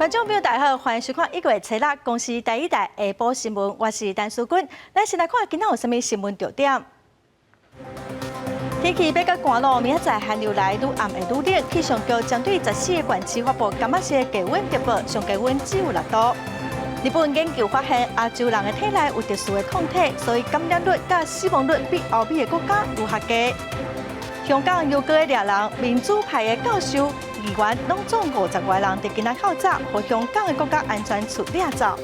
觀眾朋友大家好，歡迎收看一月初六公視第一台下晡新聞，我是陳淑君。咱先來看今仔有啥物新聞重點。天氣欲閣寒囉，明仔載寒流來，愈暗會愈冷。氣象局針對14個縣市發布柑仔色低溫特報，上低溫只有6度。日本研究發現，亞洲人的體內有特殊的抗體，所以感染率佮死亡率比歐美的國家閣較低。香港又閣掠人，民主派的教授、議員，攏總50外人，佇今仔透早，予香港的國家安全處掠走。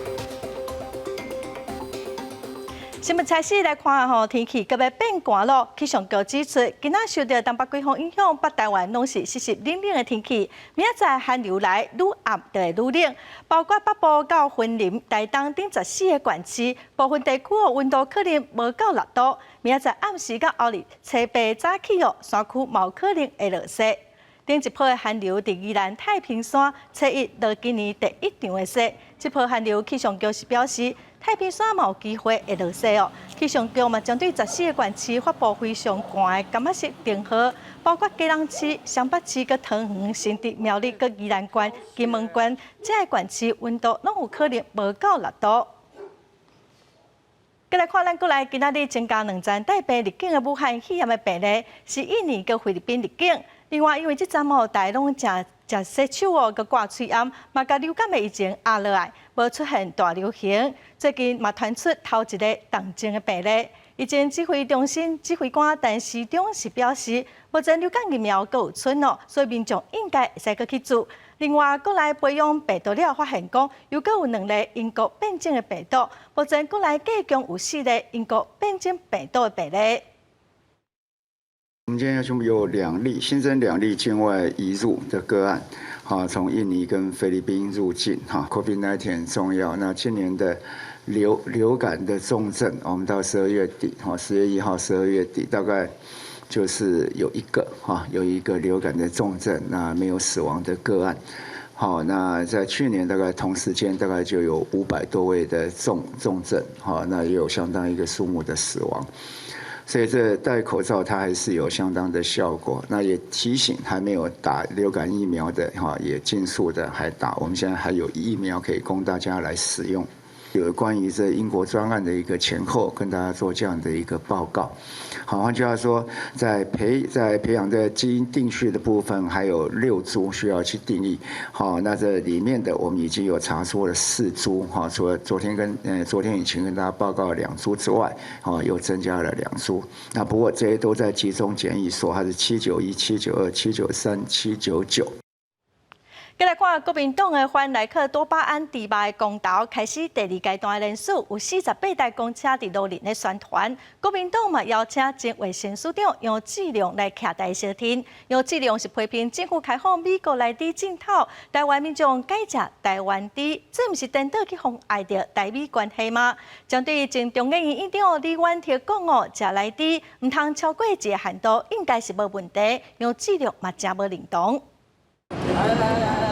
新聞開始來看吼，天氣閣欲變寒囉。氣象局指出，今仔受著東北季風影響，北台灣攏是濕濕冷冷的天氣。明仔載寒流來，愈暗就會愈冷。包括北部到雲林、台東等14個縣市，部分地區的溫度可能無到6度。明仔載暗時佮後日初八早起哦，山區嘛有可能會落雪。頂一波的寒流佇宜蘭太平山，初一落今年第一場的雪。這波寒流氣象局是表示，太平山嘛有機會會落雪哦。氣象局嘛針對十四個縣市發布非常寒的柑仔色燈號，包括基隆市、雙北市、佮桃園、新竹、苗栗、佮宜蘭縣、金門縣，這个縣市溫度攏有可能無到6度。閣來看咱國內今仔日增加兩例帶病入境的武漢肺炎的病例，是印尼佮菲律賓入境。另外，因為這陣哦，大家攏誠誠洗手哦，閣掛喙罨，嘛共流感的疫情壓落來，無出現大流行。最近嘛傳出頭一个重症的病例。疫情指揮中心指揮官陳時中是表示，目前流感疫苗閣有剩哦，所以民眾應該會使閣去注。另外，國內培養病毒了發現講，又閣有兩例英國變種的病毒。目前國內計共有四例英國變種病毒的病例。我們今天要有兩例新增兩例境外移入的個案，哈，從印尼跟菲律賓入境，哈，COVID-19 很重要。那今年的流感的重症，我們到12月底，哈，10月1號、12月底大概就是有一個，哈，有一個流感的重症，那沒有死亡的個案。好，那在去年大概同時間大概就有500多位的重症，哈，那也有相當一個數目的死亡。所以這戴口罩它還是有相當的效果。那也提醒還沒有打流感疫苗的哈，也盡速的來打。我們現在還有疫苗可以供大家來使用。有關於這英國專案的一個前後，跟大家做這樣的一個報告。好，換句話說，在培養的基因定序的部分，還有六株需要去定義。好，那這裡面的我們已經有查出了四株。哈，除了昨天以前跟大家報告兩株之外，好，又增加了兩株。那不過這些都在集中檢疫所，它是791、792、793、799。閣來看國民黨的反萊克多巴胺豬肉的公投開始第二階段的聯署，有48台公車佇路面咧宣傳。國民黨嘛邀請前衛生署長楊志良來徛台相聽。楊志良是批評政府開放美國萊豬進口，台灣民眾改食台灣豬，這毋是顛倒去妨礙著台美關係嗎？針對前中研院院長李遠哲講哦，食萊豬毋通超過一個限度，應該是無問題。楊志良嘛誠無認同。來來來。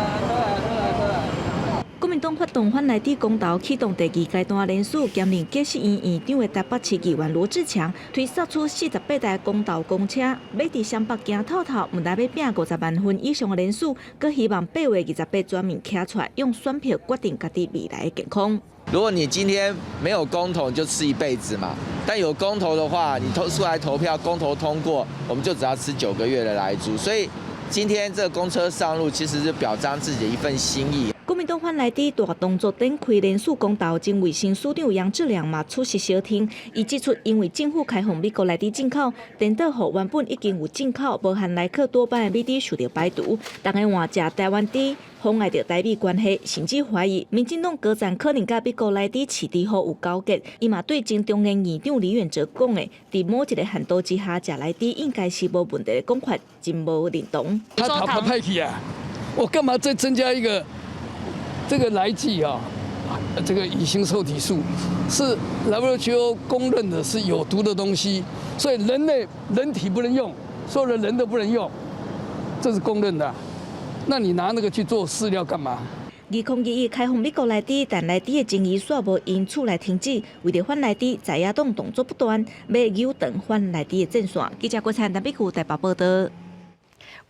國民黨發動反萊豬公投，啟動第二階段聯署，兼任駕駛院院長的台北市議員羅智強推捒出48台公投公車，欲佇雙北行透透，毋但欲拚50萬份以上的聯署，閣希望8月28全民徛出來，用選票決定家己未來的健康。如果你今天沒有公投，你就吃一輩子嘛。但有公投的話，你投出來投票，公投通過，我們就只要吃9個月的萊豬。所以今天這個公車上路，其實是表彰自己的一份心意。國民黨反萊豬大動作展開聯署公投，前衛生署長楊志良嘛出席相聽，伊指出，因為政府開放美國萊豬進口，顛倒予原本已經有進口無含萊克多巴胺的美豬受著排除，逐家換食台灣豬，妨礙著台美關係，甚至懷疑民進黨高層可能佮美國萊豬飼豬戶有勾結。伊嘛對前中研院長李遠哲講的，佇某一个限度之下，食萊豬應該是無問題的講法，真無認同。他頭歹去啊！我幹嘛再增加一個？這個萊劑啊，這個乙型受體素是 WHO 公認的是有毒的東西，所以人類人體不能用，所有的人都不能用，這是公認的。那你拿那個去做飼料幹嘛？2021開放美國萊豬，但萊豬的爭議煞無因此來停止。為著反萊豬，在野黨動作不斷，欲扭轉反萊豬的戰線。記者郭燦、陳碧富台北報道。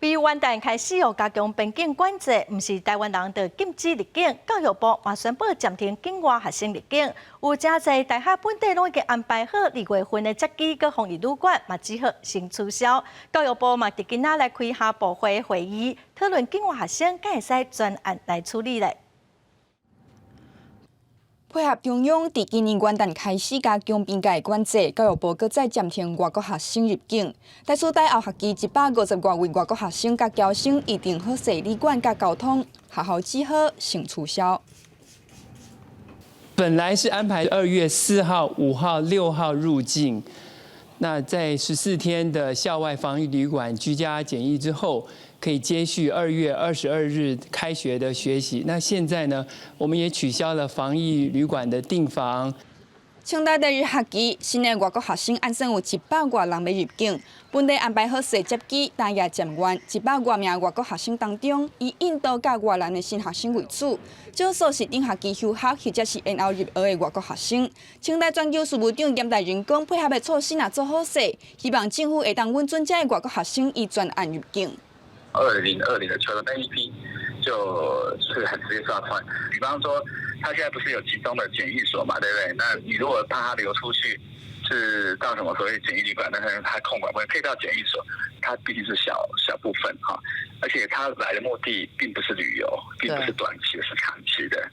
比元旦開始哦，加強邊境管制，毋是臺灣人就禁止入境。教育部嘛宣布暫停境外學生入境。有誠濟大學本底攏已經安排好二月份的接機佮防疫旅館，嘛只好先取消。教育部嘛佇今仔來開下部會會議，討論境外學生敢會使專案來處理咧。配合中央佇今年元旦開始加強邊界管制，教育部閣再暫停外國學生入境。台師大後學期150外位外國學生佮僑生預訂好勢旅館佮交通，學校只好先取消。本來是安排2月4號、5號、6號入境，那在14天的校外防疫旅館居家檢疫之後，可以接續2月22日開學的學習。那現在呢，我們也取消了防疫旅館的訂房。清大第二學期，新的外國學生按算有100外人欲入境，本底安排好勢接機，但也暫緩。100外名外國學生當中，以印度佮越南的新學生為主，少數是頂學期休學或者是延後入學的外國學生。清大全球事務長嚴大仁講，配合的措施若做好勢，希望政府會當允准這个外國學生以專案入境。 2020的秋冬那一批，就是很直接抓出來。比方說，他現在不是有集中的檢疫所嘛，對不對？那你如果怕他流出去，是到什麼所謂檢疫旅館，但是他控管不會可以到檢疫所，他畢竟是小小部分哈，而且他來的目的並不是旅遊，並不是短期的，是長期的。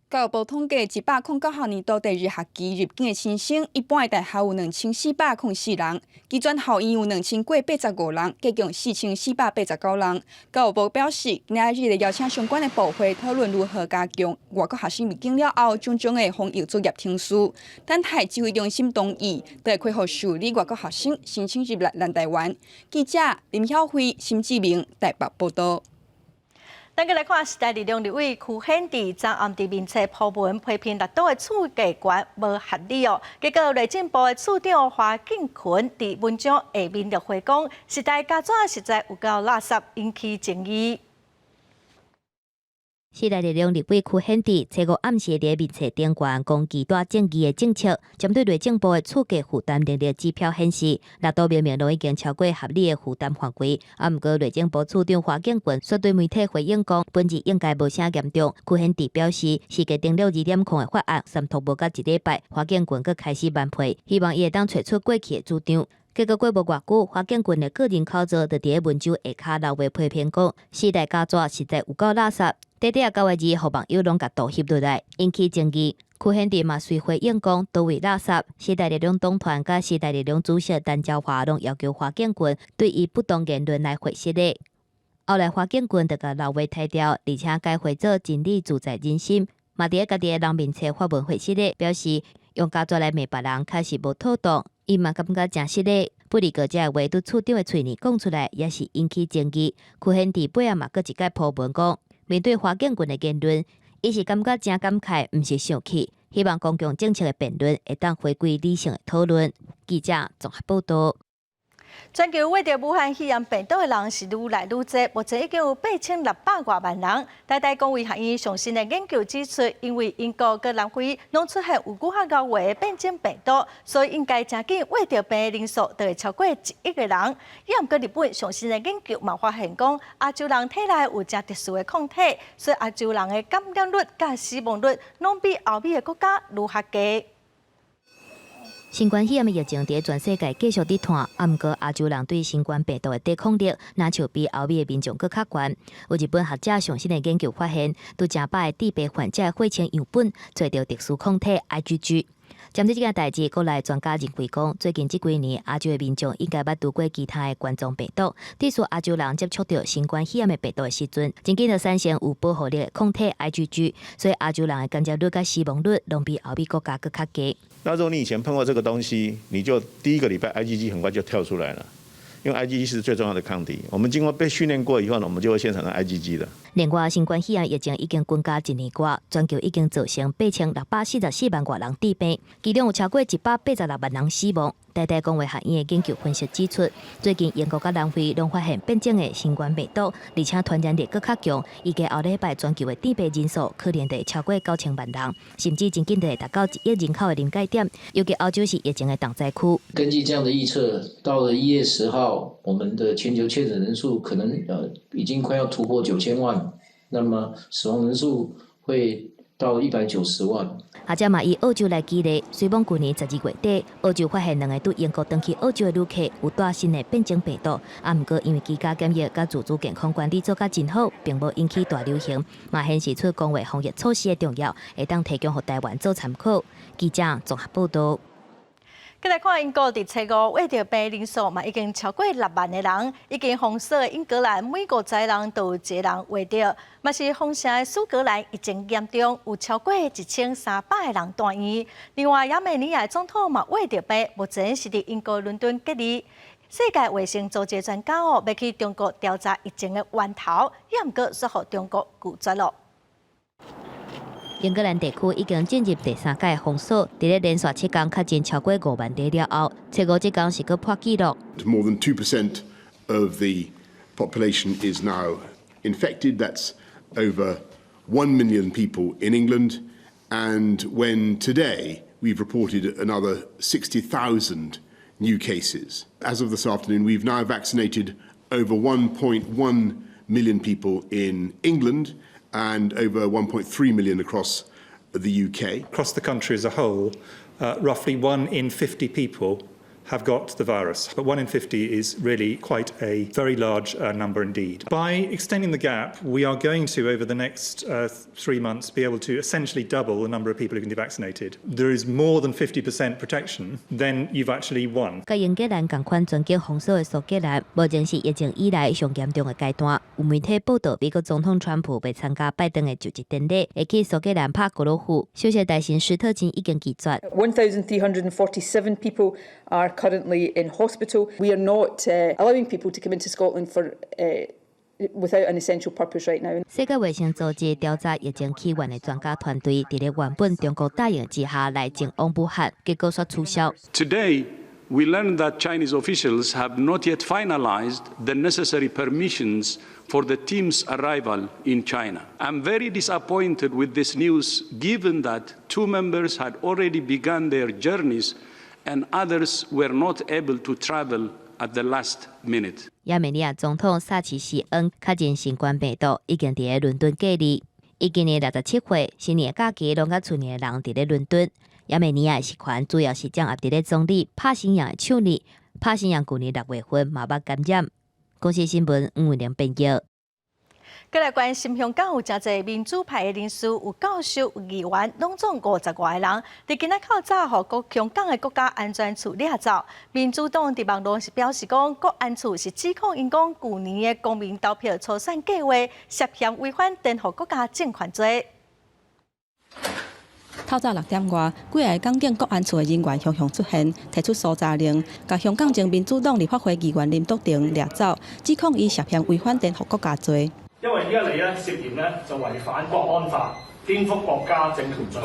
教育部統計，109學年度第二學期入境的新生，一般的大學有2404人，基專校院有2085人，加共4489人。教育部表示，今仔日會邀請相關的部會討論如何加強外國學生入境了後種種的防疫作業程序。等待指揮中心同意，就會開放受理外國學生申請入來咱臺灣。記者林曉慧、沈志明台北報道。咱閣來看時代力量立委柯顯智昨暗佇面冊鋪文批評綠黨的厝價懸無合理哦。結果內政部的次長華敬群佇文章下面就回講，時代膠紙實在有夠垃圾，引起爭議。時代力量立委柯顯智初五暗時佇面冊頂懸攻擊大正義的政策，針對內政部的厝價負擔能力指標顯示，綠島明明攏已經超過合理的負擔範圍。啊，毋過內政部次長華敬群卻對媒體回應講，本質應該無啥嚴重。柯顯智表示，市價定了2.0的法案三通無到一禮拜，華敬群閣開始慢批，希望伊會當揣出過去的主張。結果過無偌久，華敬群的個人口座就佇咧文章下跤留話批評講，時代膠紙實在有夠垃圾。短短九個字，予網友攏共倒翕落來，引起爭議。柯顯智嘛隨回應講，佗位垃圾。時代力量黨團佮時代力量主席陳昭華攏要求華敬群對伊不當言論來回釋的。後來華敬群就共留話提掉，而且改回做真理自在人心，嘛佇咧家己的人面冊發文回釋的，表示用膠紙來罵別人確實無妥當，伊嘛感覺誠失禮。不過這个話對次長的喙爾講出來，也是引起爭議。柯顯智尾仔嘛閣一擺鋪文講，面對華敬群的言論，伊是感覺誠感慨，毋是生氣。希望公共政策的辯論會當回歸理性的討論。記者綜合報道。全球患著武漢肺炎病毒的人是愈來愈濟，目前已經有8600外萬人。台大公衛學院上新的研究指出，因為英國佮南非攏出現有久較𠢕的變種病毒，所以應該誠緊患著病的人數就會超過1億個人。也毋過日本上新的研究嘛發現講，亞洲人體內有誠特殊的抗體，所以亞洲人的感染率佮死亡率攏比歐美的國家愈較低。新冠肺炎的疫情佇全世界繼續佇湠，啊，毋過亞洲人對新冠病毒的抵抗力，若像比歐美的民眾閣較懸。有日本學者上新的研究發現，對誠百个致病患者血清樣本，揣著特殊抗體 IgG。針對這件代誌，國內專家認為講，最近這幾年亞洲的民眾應該捌拄過其他的冠狀病毒，致使亞洲人接觸著新冠肺炎的病毒的時陣，真緊就產生有保護力的抗體 IgG，所以亞洲人的感染率佮死亡率攏比歐美國家閣較低。那如果你以前碰過這個東西，你就第一個禮拜 IgG 很快就跳出來了。因為 IgG 是最重要的抗體，我們經過被訓練過以後呢，我們就會先產生 IgG 的。另外，新冠肺炎疫情已經滾加一年外，全球已經造成8644萬外人致病，其中有超過186萬人死亡。台大公衛學院的研究分析指出，最近英國佮南非攏發現變種的新冠病毒，而且傳染力閣較強。預計後禮拜全球的致病人數可能會超過9000萬人，甚至真緊就會達到1億人口的臨界點。尤其歐洲是疫情的重災區。根據這樣的預測，到了1月10號，我們的全球確診人數可能已經快要突破9000萬，那麼死亡人數會到190萬。學者嘛以澳洲來舉例，雖罔舊年12月底，澳洲發現兩个對英國轉去澳洲的旅客有帶新的變種病毒，啊，毋過因為居家檢疫佮自主健康管理做甲真好，並無引起大流行，嘛顯示出公衛防疫措施的重要，會當提供予台灣做參考。記者綜合報導。閣來看英國佇初五患著病人數嘛已經超過6萬个人，已經封鎖的英格蘭每50個人就有一個人患著，嘛是封城的蘇格蘭疫情嚴重，有超過1300個人住院。另外，亞美尼亞總統嘛患著病，目前是佇英國倫敦隔離。世界衛生組織專家哦，欲去中國調查疫情的源頭，也毋過煞予中國拒絕囉。英格蘭地區已經進入第三階封鎖，佇咧連續7天確診超過5萬例了後，初五這工是閣破紀錄。 More than 2% of the population is now infected. That's over 1 million people in England. And when today we've reported another 60,000 new cases. As of this afternoon, we've now vaccinated over 1.1 million people in England and over 1.3 million across the UK. Across the country as a whole, roughly 1 in 50 people have got the virus. But 1 in 50 is really quite a very large number indeed. By extending the gap, we are going to, over the next 3 months, be able to essentially double the number of people who can be vaccinated. There is more than 50% protection, then you've actually won. 佮英格蘭仝款全境封鎖的蘇格蘭，目前是疫情以來上嚴重的階段。有媒體報道，美國總統川普欲參加拜登的就職典禮，會去蘇格蘭拍高爾夫。首相大臣史特金已經拒絕。 1,347 people are currently in hospital. We are not allowing people to come into Scotland for without an essential purpose right now. 世界衛生組織調查疫情起源的專家團隊，佇咧原本中國答應之下來前往武漢，結果煞取消。 Today, we learned that Chinese officials have not yet finalized the necessary permissions for the team's arrival in China. I'm very disappointed with this news, given that two members had already begun their journeys and others were not able to travel at the last minute. 亞美尼亞總統薩奇西恩確診新冠病毒，已經佇咧倫敦隔離。伊今年67歲，新年假期攏佮厝內的人佇咧倫敦。亞美尼亞的實權主要是掌握佇咧總理帕辛揚的手裡。帕辛揚舊年6月份嘛捌感染。公視新聞吳偉良編譯。閣來關心香港有誠濟民主派的人士，有教授、有議員，攏總50外个人，佇今仔較早予國香港的國家安全處掠走。民主黨佇網路是表示講，國安處是指控𪜶講舊年的公民投票初選計劃涉嫌違反顛覆國家政權罪。透早6點外，幾个港警國安處的人員雄雄出現，提出搜查令，共香港前民主黨立法會議員林卓廷掠走，指控伊涉嫌違反顛覆國家罪。因為依家你咧涉嫌咧就違反國安法，顛覆國家政權罪。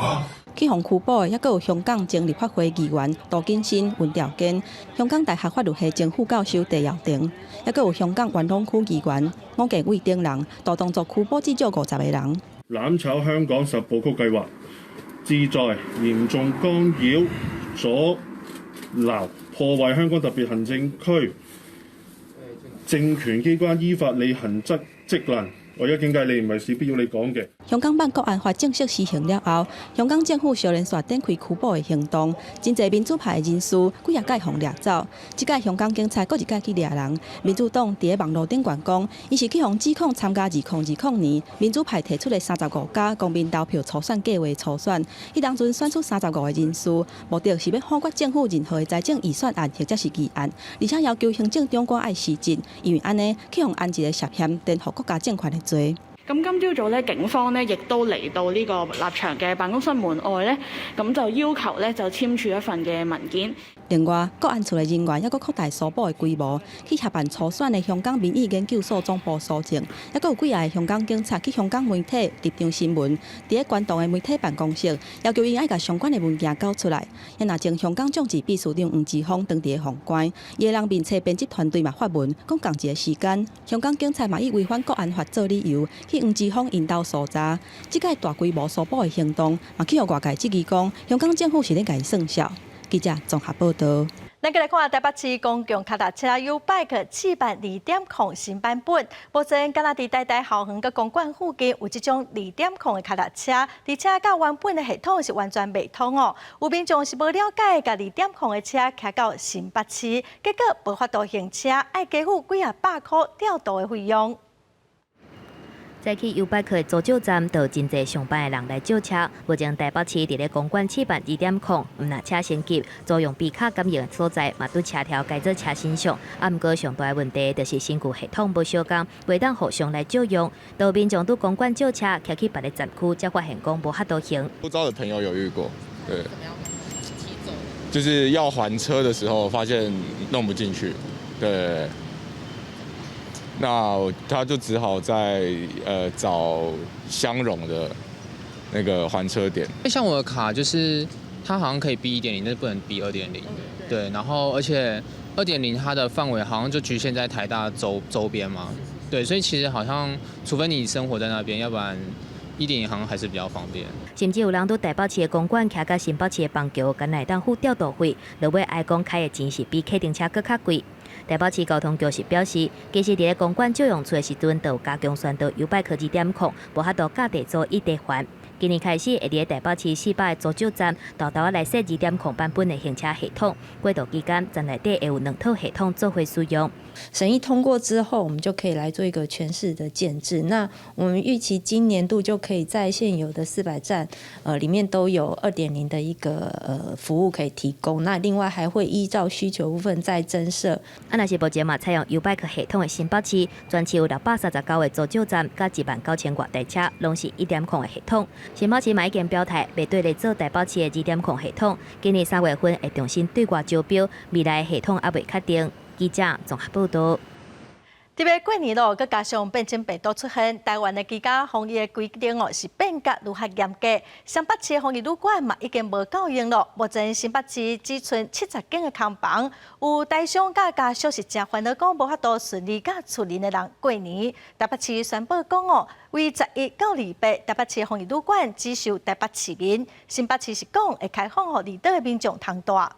去予拘捕的，猶閣有香港前立法會議員涂謹申、尹兆堅，香港大學法律系前副教授戴耀廷，猶閣有香港元朗區議員伍健偉等人，大動作拘捕至少50個人。攬炒香港十部曲計劃，旨在嚴重干擾、阻撓、破壞香港特別行政區政權機關依法履行職能。我而家警戒你唔係事必要你講嘅。香港版國安法正式施行了後，香港政府相連續展開拘捕的行動，真濟民主派的人士幾仔擺予掠走。這擺香港警察閣一擺去掠人，民主黨佇咧網路頂懸講，𪜶是去予指控參加2020年民主派提出的35加公民投票初選計劃初選，彼當陣選出35個人士，目的是欲否決政府任何的財政預算案或者是議案，而且要求行政長官愛辭職，因為按呢去予按一个涉嫌顛覆國家政權的罪。咁今朝早咧，警方咧亦都嚟到呢個立場嘅辦公室門外咧，咁就要求咧就簽署一份嘅文件。聯另外，國安處的人員猶閣擴大搜捕的規模，去協辦初選的香港民意研究所總部搜證，猶閣有幾个香港警察去香港媒體立場新聞，佇咧觀塘的媒體辦公室，要求𪜶愛共相關的文件交出來。若前香港眾志秘書長黃之鋒當佇咧封關，伊的人面冊編輯團隊嘛發文講仝一个時間，香港警察嘛以違反國安法做理由，去黃之鋒𪜶兜搜查。這擺大規模搜捕的行動，嘛去予外界質疑講，香港政府是咧共𪜶算數。記者綜合報導。咱閣來看台北市公共跤踏車 YouBike 試辦2.0新版本。目前，敢若佇台大校園佮公館附近有這種2.0的跤踏車，而且佮原本的系統是完全袂通哦。有民眾是無了解，共2.0的車騎到新北市，結果無法度還車，愛加付幾仔百箍吊渡的費用。早起 YouBike 的租借站，就有真濟上班的人來借車。目前台北市佇咧公館試辦2.0，毋但車升級，租用咇卡感應的所在，嘛佇車頭改做車身上。啊，毋過上大的問題就是新舊系統無相仝，袂當互相來借用。當民眾佇公館借車，騎去別个站區，才發現講無法度還。周遭的朋友有遇過，對，就是要還車的時候，發現弄不進去，對。那他就只好在找相容的那個還車點。像我的卡就是它好像可以嗶1.0，但是不能嗶2.0。對，然後而且2.0它的範圍好像就局限在台大周邊嘛。對，所以其實好像除非你生活在那邊，要不然1.0好像還是比較方便。甚至有人佇台北市的公館騎到新北市的邦橋，敢若會當付吊渡費，落尾哀講開的錢是比客停車閣較貴。台北市交通局是表示，其實佇咧公館借用處的時陣，就有加強宣導 YouBike 2.0，無法度佮地租以地還。今年開始會佇咧台北市400个租借站，沓沓仔來設2.0版本的行車系統。過渡期間，站內底會有兩套系統做伙使用。審議通過之後，我們就可以來做一個全市的建置。那我們預期今年度就可以在現有的400站，裡面都有2.0的一個服務可以提供。那另外還會依照需求部分再增設。啊，若是目前嘛採用 YouBike 系統的新北市，全市有639個租借站，佮1萬9千外台車，攏是1.0的系統。新北市嘛已經表態，袂對咧做台北市的2.0系統。今年3月份會重新對外招標，未來系統猶未確定。記者綜合報導。特別過年咯，閣加上變種病毒出現，台灣的居家防疫的規定哦是變甲愈較嚴格。新北市的防疫旅館嘛已經無夠用咯。目前新北市只賰70間的空房，有台商佮家屬是誠煩惱，講無法度順利佮厝裡的人過年。台北市宣布講哦，為11到28，台北市的防疫旅館只收台北市民。新北市是講會開放予離島的民眾通蹛。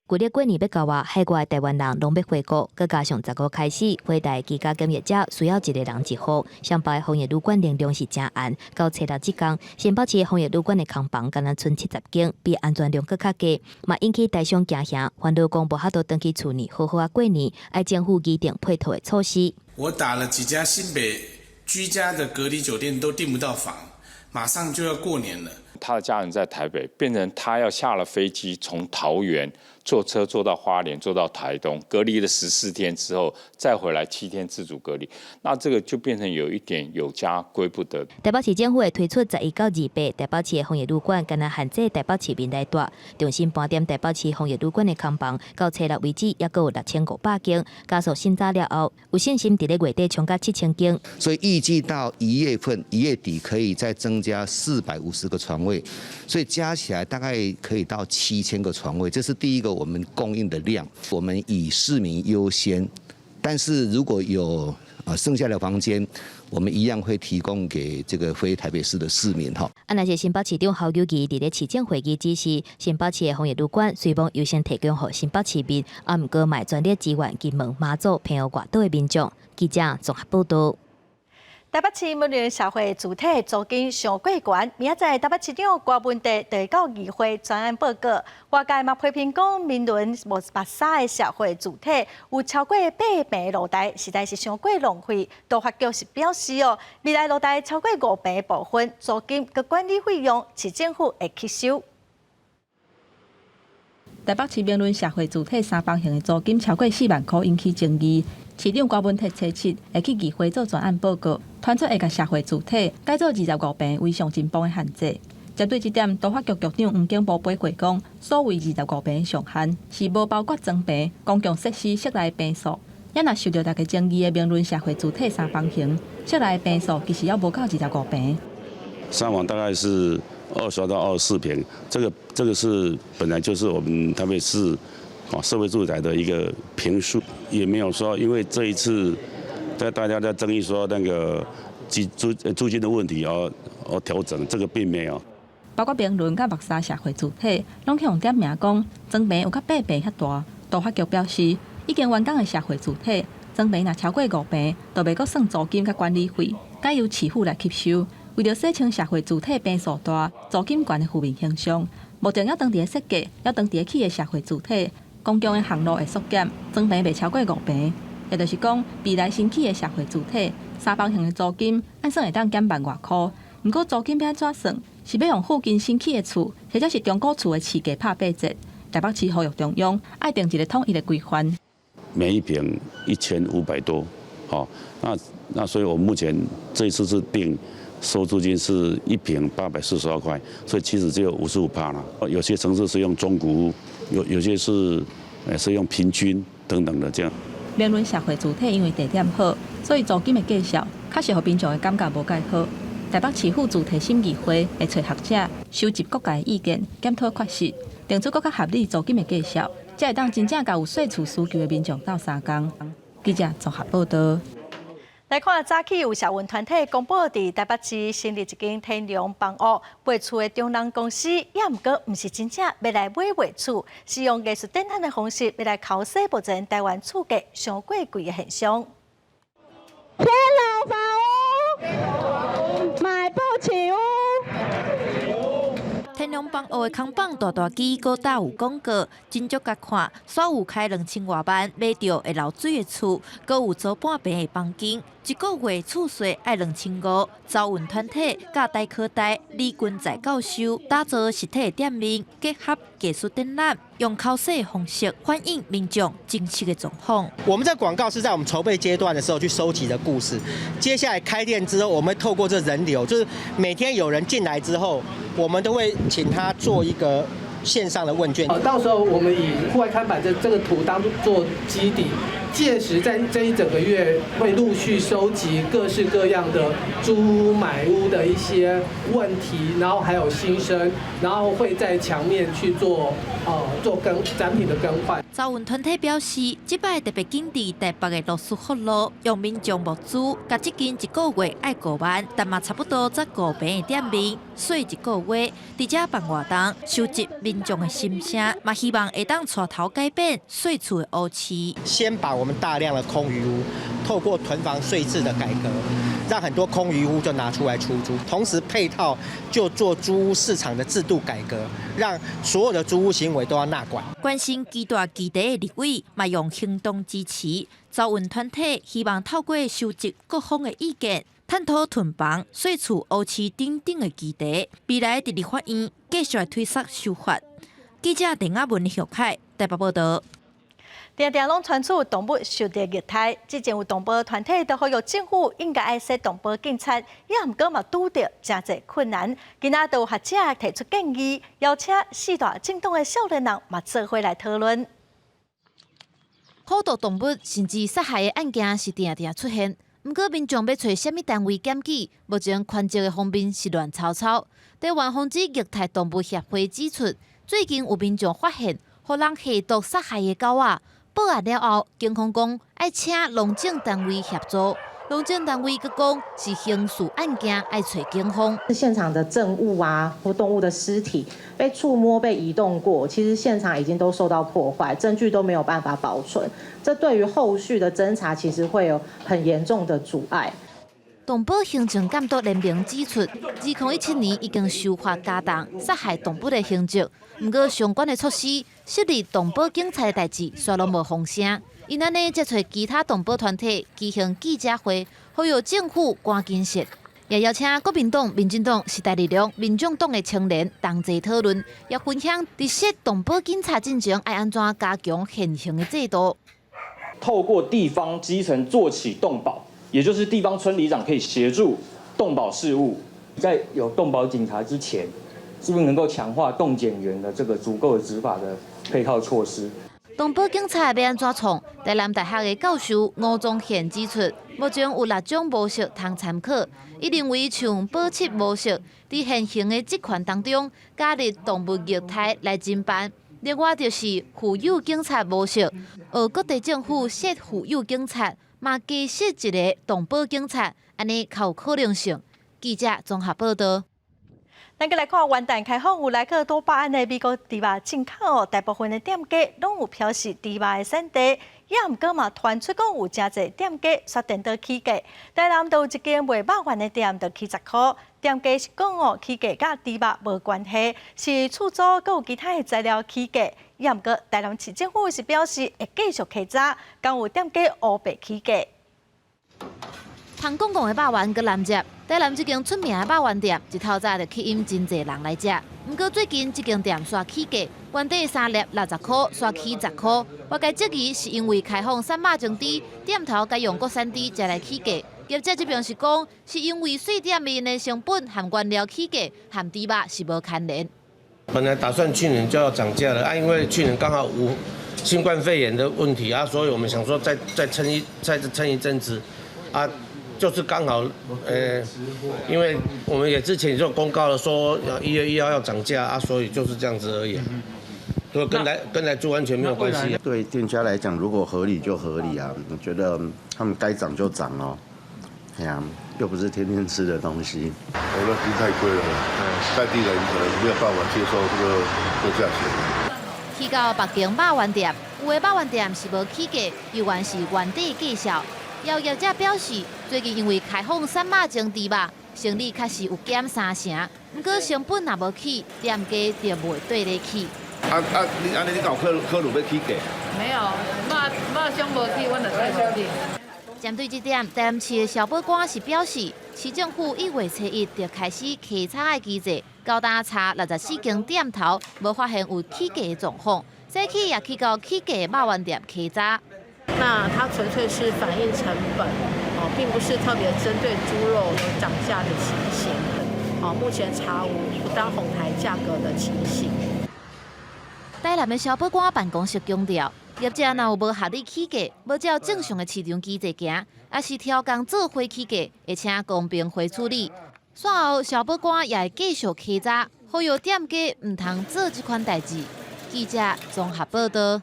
舊曆過年欲到啊，海外台灣人攏欲回國，閣加上15開始，回台居家檢疫者需要一个人一戶。雙北防疫旅館能量是誠絚。到初六這工，新北市防疫旅館的空房敢若賰70間，比安全量閣較低，嘛引起台商驚嚇，煩惱講無法度轉去厝內好好仔過年，愛政府擬定配套的措施。我打了幾家新北居家的隔離酒店都訂不到房，馬上就要過年了。他的家人在台北，變成他要下了飛機從桃園坐車坐到花蓮，坐到台東，隔離了14天之後，再回來7天自主隔離，那這個就變成有一點有家歸不得。台北市政府會推出11到28，台北市的防疫旅館，敢若限制台北市民來蹛，重新盤點台北市防疫旅館的空房，到初六為止，猶閣有6500間，加速審查了後，有信心佇咧月底衝到7000間。所以預計到1月份1月底可以再增加450個床位，所以加起來大概可以到7000個床位，這是第一個我們供應的量。我們以市民優先，但是如果有剩下的房間，我們一樣會提供給這個非台北市的市民哈。啊，若是新北市長侯友宜佇咧市政會議指示，新北市的防疫旅館雖罔優先提供予新北市民，啊，毋過嘛全力支援金門、馬祖、澎湖外島的民眾。記者綜合報導。台北市民倫社會住宅租金傷過懸，明仔載台北市長柯文哲就會到議會專案報告。外界嘛批評講，民倫無縛沙的社會住宅有超過8坪露台，實在是傷過浪費。都發局是表示哦，未來露台超過5坪部分租金佮管理費用，市政府會吸收。台北市民倫社會住宅三房型的租金超過4萬箍，引起爭議。市長柯文哲初七會去議會做專案報告，傳出會共社會住宅改做25坪為上進步的限制。針對這點，都發局局長黃景波回講，所謂25坪上限是無包括裝坪、公共設施室內坪數。也若受著大家爭議的明倫社會住宅三房型，室內坪數其實猶無夠25坪。三房大概是22到24坪，這個是本來就是我們台北市啊社會住宅的一個坪數，也沒有說因為這一次在大家在爭議說那個租金的問題而調整，這個並沒有。包括明倫佮木柵社會住宅，攏去予點名講，裝坪有較8坪遐大。都發局表示，已經完工的社會住宅，裝坪若超過5坪，就袂閣算租金佮管理費，改由市府來吸收。為著洗清社會住宅坪數大、租金懸的負面形象，目前猶當佇咧設計，猶當佇咧起的社會住宅，公共的巷路會縮減，裝坪袂超過五坪。也就是講，未來新起的社會住宅，三房型的租金按算會當減萬外箍。毋過租金欲按怎算？是欲用附近新起的厝，或者是中古厝的市價拍八折？台北市呼籲中央愛定一個統一的規範。每一坪1500多，好，那所以我目前這一次是定收租金是一坪842塊，所以其實只有55%啦。有些城市是用中古屋，有些是用平均等等的這樣。明倫社會住宅因為地點好，所以租金的價數確實予民眾的感覺無蓋好。台北市府住宅審議會會揣學者收集各界意見，檢討缺失，定出閣較合理租金的價數，才會當真正共有細厝需求的民眾鬥相共。記者綜合報道。來看早起有社運團體公布，佇台北市成立一間天龍房屋賣厝的中人公司，也毋過毋是真正欲來買賣厝，是用藝術展覽的方式，欲來剾洗目前台灣厝價傷過貴的現象。天龍房屋買不起屋。天龍房屋的扛棒大大支，閣搭有廣告，真足共看。煞有開2000外萬買著會漏水的厝，閣有租半坪的房間，一個月厝稅愛2500。走運團體佮台科大李君在教授打造實體的店面，結合藝術展覽，用剾洗的方式反映民眾真實的狀況。我們這廣告是在我們籌備階段的時候去收集的故事，接下來開店之後，我們會透過這人流，就是每天有人進來之後，我們都會請他做一個線上的問卷。到時候我們以戶外看板這個圖當做基底，屆時在這一整個月會陸續收集各式各樣的租屋買屋的一些問題，然後還有心聲，然後會在牆面去做更展品的更換。走運團體表示，這擺特別緊佇台北的羅斯福路，用民眾募資，共這間一個月愛5萬，但嘛差不多才5坪的店面，稅一個月，佇遮辦活動，收集民眾的心聲，嘛希望會當帶頭改變稅厝的烏市。先把我們大量的空餘屋，透過囤房稅制的改革，讓很多空餘屋就拿出來出租，同時配套就做租屋市場的制度改革，讓所有的租屋行為都要納管。關心基大議題的立委嘛用行動支持，走運團體希望透過收集各方的意見，探討囤房、稅厝、烏市等等的議題，未來佇立法院繼續來推捒修法。記者鄧亞文、許凱台北報道。定定攏傳出動物受著虐待，之前有動保團體都呼籲政府應該愛設動保警察，也毋過嘛拄著誠濟困難。今仔就有學者提出建議，邀請四大政黨的少年人嘛做伙來討論。苦毒動物甚至殺害的案件是定定出現，毋過民眾欲揣啥物單位檢舉，目前權責的方面是亂糟糟。台灣防止虐待動物協會指出，最近有民眾發現，予人下毒殺害的狗仔。報案了後，警方講愛請農政單位協助，農政單位閣講是刑事案件，愛揣警方。現場的證物啊，或動物的屍體被觸摸、被移動過，其實現場已經都受到破壞，證據都沒有辦法保存。這對於後續的偵查，其實會有很嚴重的阻礙。動保行政監督聯盟指出，2017年已經修法加重殺害動物的刑責，毋過相關的措施設立動保警察的代誌，煞攏無風聲。𪜶按呢，才揣其他動保團體舉行記者會，呼籲政府趕緊實，也邀請國民黨、民進黨、時代力量、民眾黨的青年同齊討論，也分享佇設動保警察進前愛按怎加強現行的制度。透過地方基層做起動保。也就是地方村里長可以協助動保事務，在有動保警察之前，是不是能夠強化動檢員的這個足夠的執法的配套措施？動保警察欲按怎創？台南大學的教授吳宗憲指出，目前有六種模式通參考。伊認為像保漆模式，佇現行的職權當中加入動物虐待來偵辦。另外就是婦幼警察模式，而各地政府設婦幼警察，嘛加設一个動保警察，按呢較有可能性。記者綜合報道。咱閣來看元旦開放有萊克多巴胺的美國豬肉進口，大部分的店家攏有標示豬肉的產地，也毋過嘛傳出講有誠濟店家煞顛倒起價。台南就有一間賣肉圓的店，就起10箍。店家是講哦，起價佮豬肉無關係，是厝租閣有其他的材料起價。也毋過台南市政府是表示會繼續稽查，敢有店家烏白起價。芳公公的肉圓閣難食，台南這間出名的肉圓店，一透早就吸引真濟人來食。毋過最近這間店煞起價，原底三粒60箍，煞起10箍。外界質疑是因為開放瘦肉精豬，店頭改用國產豬才來起價。業者這邊是講，是因為稅店面的成本和原料起價，和豬肉是無牽連。本來打算去年就要漲價了啊，因為去年剛好有新冠肺炎的問題啊，所以我們想說再撐一陣子啊。就是剛好，因為我們也之前就公告了，說1月1號要漲價啊，所以就是這樣子而已，所以跟來豬完全沒有關係。對店家來講，如果合理就合理啊，我覺得他們該漲就漲哦，哎呀，又不是天天吃的東西。我覺得豬太貴了，在地人可能沒有辦法接受這個價錢。去到北京肉圓店，有的肉圓店是無起價，猶原是原底價數。有業者表示，最近因為開放瘦肉精豬肉，生意確實有減三成。毋過成本若無起，店家就袂綴咧起。啊啊！你按呢，你敢有考慮欲起價？沒有，肉商無起，阮就無起。針對這點，台南市的消保官是表示，市政府1月初1就開始稽查的機制，到今查64間店頭，無發現有起價的狀況，早起也去到起價肉圓店稽查。那它純粹是反映成本，哦，並不是特別針對豬肉有漲價的情形。哦，目前查無不當哄抬價格的情形。台南的消保官辦公室強調，業者若有無合理起價，無照正常的市場機制行，抑是超工做伙起價，會請公平會處理。煞後消保官也會繼續稽查，呼籲店家毋通做這款代誌。記者綜合報道。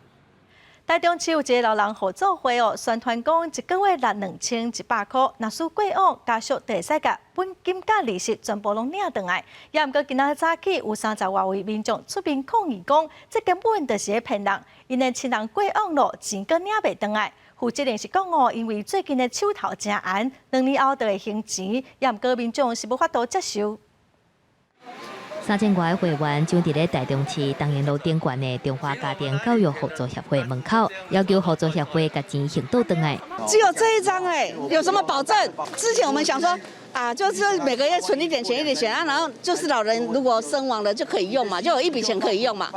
台中市有一个老人互助會哦，宣傳講一个月納2100箍，若是過往家屬就會使共本金佮利息全部攏領轉來。也毋過今仔早起有30外位民眾出面抗議講，這根本就是咧騙人，𪜶的親人過往咯，錢閣領袂轉來。負責人是講哦，因為最近的手頭誠絚，2年後就會還錢，也毋過民眾是無法度接受。3000外个會員就佇咧台中市東營路頂懸的中華家庭教育互助協會門口，要求互助協會共錢還倒轉來。只有這一張哎，有什麼保證？之前我們想說啊，就是每個月存一點錢一點錢啊，然後就是老人如果身亡了就可以用嘛，就有一筆錢可以用嘛。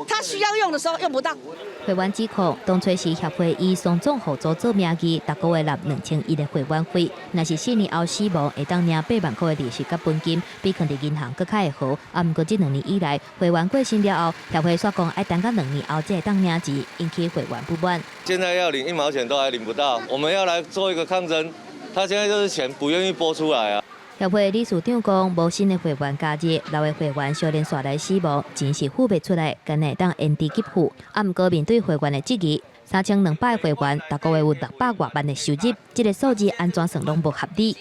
他需要用的時候用不到。會員指控，當初時協會以雙總互助做名義，逐个月納2100的會員費，若是4年後死亡，會當領8萬箍的利息佮本金，比囥佇銀行閣較會好。啊，毋過這兩年以來，會員過身了後，協會煞講愛等到兩年後才會當領錢，引起會員不滿。現在要領一毛錢都還領不到，我們要來做一個抗爭，他現在就是錢不願意撥出來啊。協會理事長講，無新的會員加入，老的會員相連紲來死亡，錢是付袂出來，干焦會當延遲給付。啊，毋過面對會員的質疑，3200个會員，逐个月有600外萬的收入，這个數字按怎算攏無合理。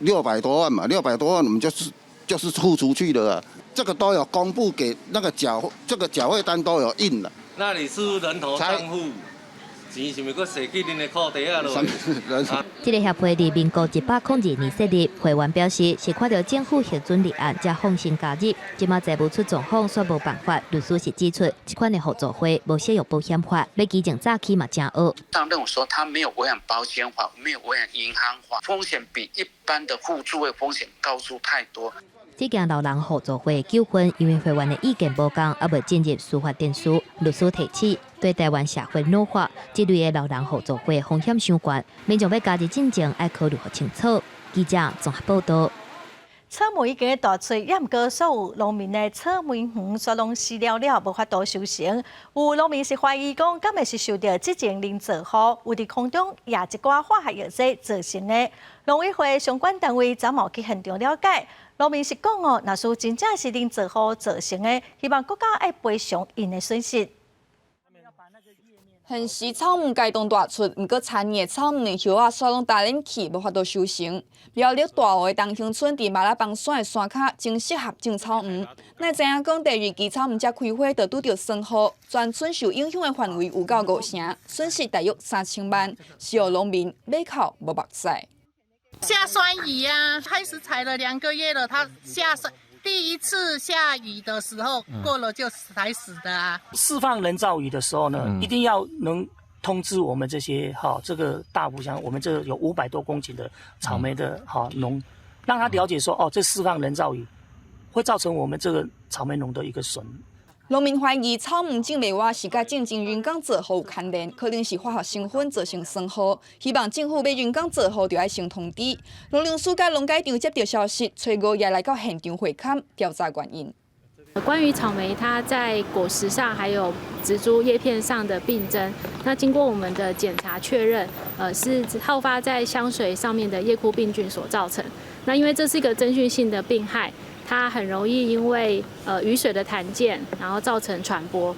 600多萬嘛，六百多萬，我們就是付出去了啊，這個都有公布給那個繳，這個繳費單都有印了。那你是不是人頭賬戶？錢是毋是閣踅去恁的褲袋仔囉？這个協會佇民國102年設立，會員表示是看著政府核准立案，才放心加入。這馬財務出狀況，煞無辦法。律師是指出，這款的互助會無適用保險法，欲舉證早起嘛誠僫。當認為說他沒有違反保險法，沒有違反銀行法，風險比一般的互助會風險高出太多。這件老人互助會糾紛，因為會員的意見無仝，猶未進入司法程序。律師提醒，對台灣社會老化，這類的老人互助會風險傷懸，民眾欲加入進前，愛考慮予清楚。記者綜合報道。草莓已經大出，也毋過所有農民的草莓園煞攏死了了，無法度收成。有農民是懷疑講，敢會是受著之前連造雨，有佇空中掖一寡化學藥劑造成的。農委會相關單位昨晡去現場了解，農民是講哦，若是真正是連造雨造成的，希望國家愛賠償𪜶的損失。現時草莓該當大出，毋過田的草莓葉仔煞攏焦冷去，無法度收成。苗栗大湖的東興村佇麻剌枋山的山跤，真適合種草莓。哪知影講第二季草莓才開花，就拄著霜雨，全村受影響的範圍有夠五成，損失大約3000萬，是予農民馬口無目屎。下酸雨啊，開始採了2個月了，它下酸。第一次下雨的時候過了就才死的啊。釋放人造雨的時候呢，一定要能通知我們這些哈，這個大湖鄉，我們這有500多公頃的草莓的哈農，讓他了解說，哦，這釋放人造雨會造成我們這個草莓農的一個損。農民懷疑草莓種袂活是佮進前人工造雨有牽連，可能是化學成分造成霜雨，希望政府欲人工造雨就愛先通知。農糧署佮農改場接著消息，初五也來到現場會勘調查原因。關於草莓，它在果實上還有植株葉片上的病徵，那經過我們的檢查確認，是好發在香水上面的葉枯病菌所造成。那因為這是一個真菌性的病害。它很容易因為雨水的彈濺，然後造成傳播。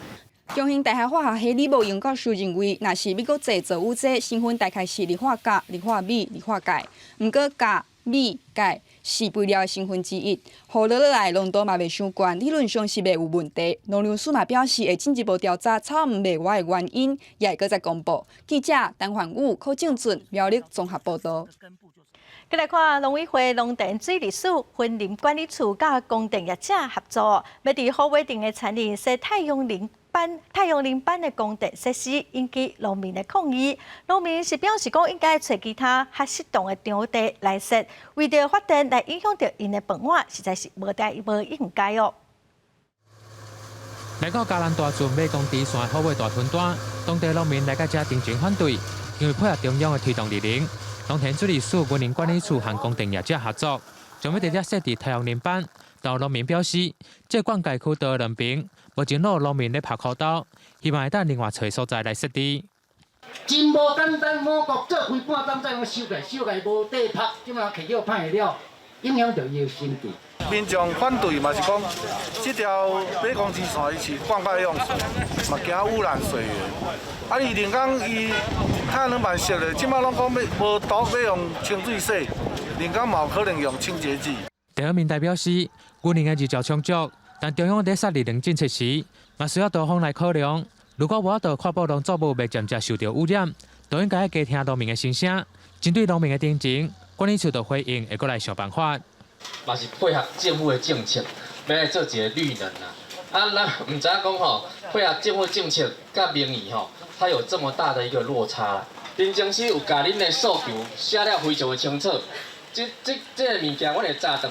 中興大學化學系李慕英教授認為，若是美國製造雨劑成分大概是氯化鉀、氯化鎂、氯化鈣，毋過鉀、鎂、鈣是肥料的成分之一，雨落落來濃度嘛袂傷懸，理論上是袂有問題。農糧署嘛表示會進一步調查草莓袂活的原因，也會閣再公布。記者陳焕武、柯正俊苗栗綜合報道。閣來看農委會農田水利署、森林管理處佮光電業者合作，欲佇虎尾鎮的田裡設太陽能板、太陽能板的光電設施，引起農民的抗議。農民是表示講，應該揣其他較適當的場地來設，為著發電來影響著𪜶的飯碗，實在是無代無應該哦。來到嘉南大圳馬公支線虎尾大屯單，當地農民來到遮陳情反對，因為配合中央的推動綠能。農田水利署、森林管理處和光電業者合作，將欲佇遮設置太陽能板。但農民表示，這灌溉區的兩邊目前攏有農民咧拍箍兜，希望會當另外揣所在來設置。真無簡單，五穀做規半冬再用收起來，收起來無地曝，這馬摕叫歹了，影響著伊的心智。民眾反對嘛是講，這條馬公支線伊是灌溉用水，嘛驚污染水源。啊，伊人工伊太陽能板設咧，這馬攏講欲無毒，欲用清水洗，人工嘛有可能用清潔劑。鄭和民代表示，雲林的日照充足，但中央佇設綠能政策時，嘛需要多方來考量。如果無法度確保農作物袂漸漸受著污染，就應該加聽農民的心聲，針對農民的陳情，管理處就回應會閣來想辦法。嘛是配合政府的政策，欲來做一个綠能啊。啊，咱毋知影講吼，配合政府政策佮民意吼，它有這麼大的一個落差。林政司有共恁的訴求寫了非常的清楚，這這這个物件，阮會查轉